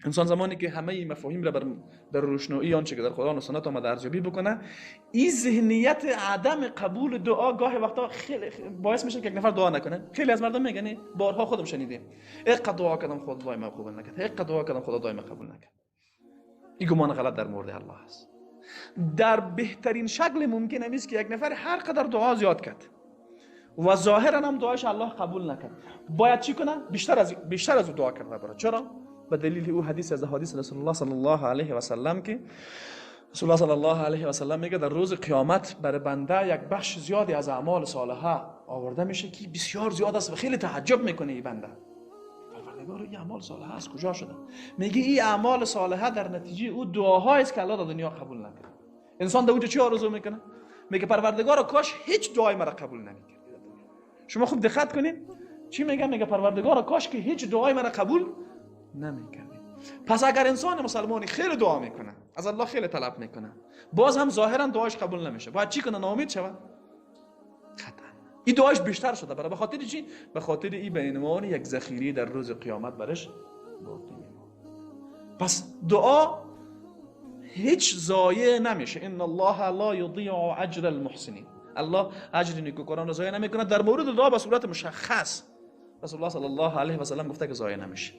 انسان زمانی که همه این مفاهیم را در روشنایی آنچه که در قرآن و سنت آمده ارزیابی بکنه، این ذهنیت عدم قبول دعا گاهی وقتا خیلی باعث میشه که یک نفر دعا نکنه. خیلی از مردم میگن، بارها خودم شنیدیم، اینقدر دعا کردم خدا دعای ما قبول نکرد، اینقدر دعا کردم خدا دعای ما قبول نکرد. این گمان غلط در مورد الله است. در بهترین شکل ممکن است که یک نفر هر قدر دعا زیاد کرد و ظاهرا هم دعایش الله قبول نکرد، باید چی کنه؟ بیشتر از او دعا کرده برای. چرا؟ به دلیل او حدیث از حدیث رسول الله صلی الله علیه و سلم که رسول الله صلی الله علیه و سلم میگه در روز قیامت برای بنده یک بخش زیادی از اعمال صالحه آورده میشه که بسیار زیاد است و خیلی تعجب میکنه این بنده، پروردگار این اعمال صالحه از کجا شده؟ میگه این اعمال صالحه در نتیجه او دعاهایی است که الله در دنیا قبول نکرد. انسان در اونجا چی آرزو میکنه؟ میگه پروردگار کاش هیچ دعای مرا قبول نمیکرد. شما خوب دقت کنین چی میگه؟ میگه پروردگار کاش که هیچ دعای مرا قبول نمیکردیم. پس اگر انسان مسلمانی خیلی دعا میکنه، از الله خیلی طلب میکنه، باز هم ظاهرا دعاش قبول نمیشه، باید چی کنه؟ ناامید شود؟ قطعا این دعاش بیشتر شده برای. به خاطر چی؟ به خاطر این به عنوان یک ذخیره در روز قیامت برش باقی میمونه. پس دعا هیچ ضایع نمیشه. ان الله لا یضیع اجر المحسنین، الله اجر نیکوکاران را ضایع نمیکنه. در مورد دعا به صورت مشخص رسول الله صلی الله علیه و سلم گفته که ضایع نمیشه،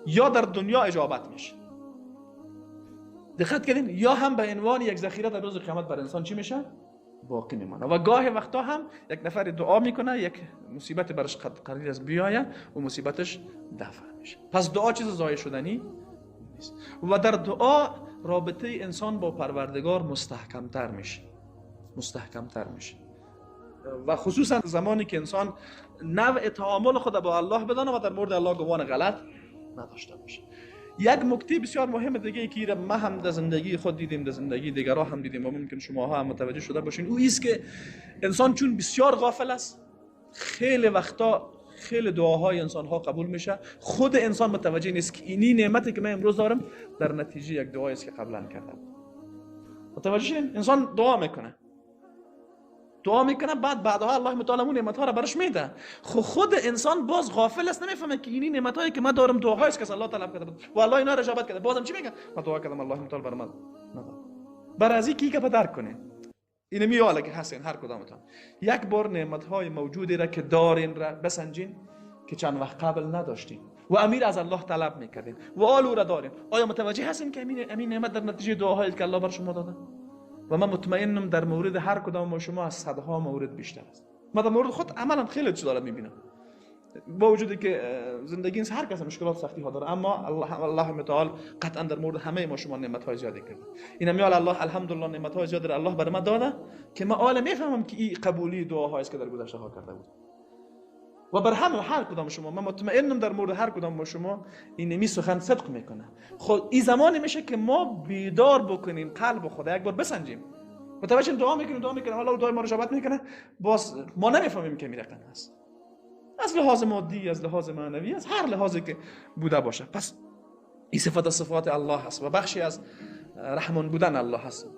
یا در دنیا اجابت میشه، دقت کردین، یا هم به عنوان یک ذخیره در روز قیامت بر انسان چی میشه؟ باقی میمانه. و گاهی وقتا هم یک نفر دعا میکنه، یک مصیبت برش قرار از بیایه و مصیبتش دفع میشه. پس دعا چیز ضایع شدنی نیست و در دعا رابطه انسان با پروردگار مستحکمتر میشه، مستحکمتر میشه. و خصوصا زمانی که انسان نوع تعامل خود با الله بدانه و در مورد الله گمان غلط نداشته باشه. یک نکته بسیار مهم دیگه که ما هم در زندگی خود دیدیم، در زندگی دیگرها هم دیدیم و ممکن شماها هم متوجه شده باشین، او است که انسان چون بسیار غافل است، خیلی وقتا خیلی دعاهای انسانها قبول میشه، خود انسان متوجه نیست که اینی نعمتی که من امروز دارم در نتیجه یک دعایی است که قبلا کردم. متوجه شدین؟ انسان دعا میکنه، دعا میکنه، بعدها الله متعال اون نعمت ها را برش میده. خود انسان باز غافل است، نمیفهمه که اینی نعمت هایی که من دارم دعاهایی است که الله طلب کرده بود و الله اینا را اجابت کرده. بازم چی میگه؟ من دعا کردم الله متعال بر من نداد. بر از این که درک کنه اینو میاله که هستین هر کدامتان یک بار نعمت های موجودی را که دارین را بسنجین که چند وقت قبل نداشتین و امیر از الله طلب میکردین و آل او را دارین. آیا متوجه هستین که امین نعمت در نتیجه دعاهایی که الله بر شما داده؟ و من مطمئنم در مورد هر کدام ما شما از صدها مورد بیشتر است. من در مورد خود عملا خیلی چیزا را میبینم، با وجودی که زندگی هر کس مشکلات سختی ها داره، اما الله متعال قطعا در مورد همه ما شما نعمت های زیادی کرده. اینم میال الله الحمدلله نعمت های زیادی الله بر ما داده که من حالا میفهمم که این قبولی دعاهایی است که در گذشته ها کرده بود. و بر همه هر کدام شما من مطمئنم در مورد هر کدام ما شما این نمی سخن صدق میکنه. خب این زمانی میشه که ما بیدار بکنیم قلب خدا، یک بار بسنجیم. متوجه دعا میکنیم، دعا میکنیم، حالا دعای ما رو اجابت میکنه، باز ما نمیفهمیم که میرقم هست، از لحاظ مادی، از لحاظ معنوی، از هر لحاظی که بوده باشه. پس این صفات صفات الله هست و بخشی از رحمان بودن الله هست.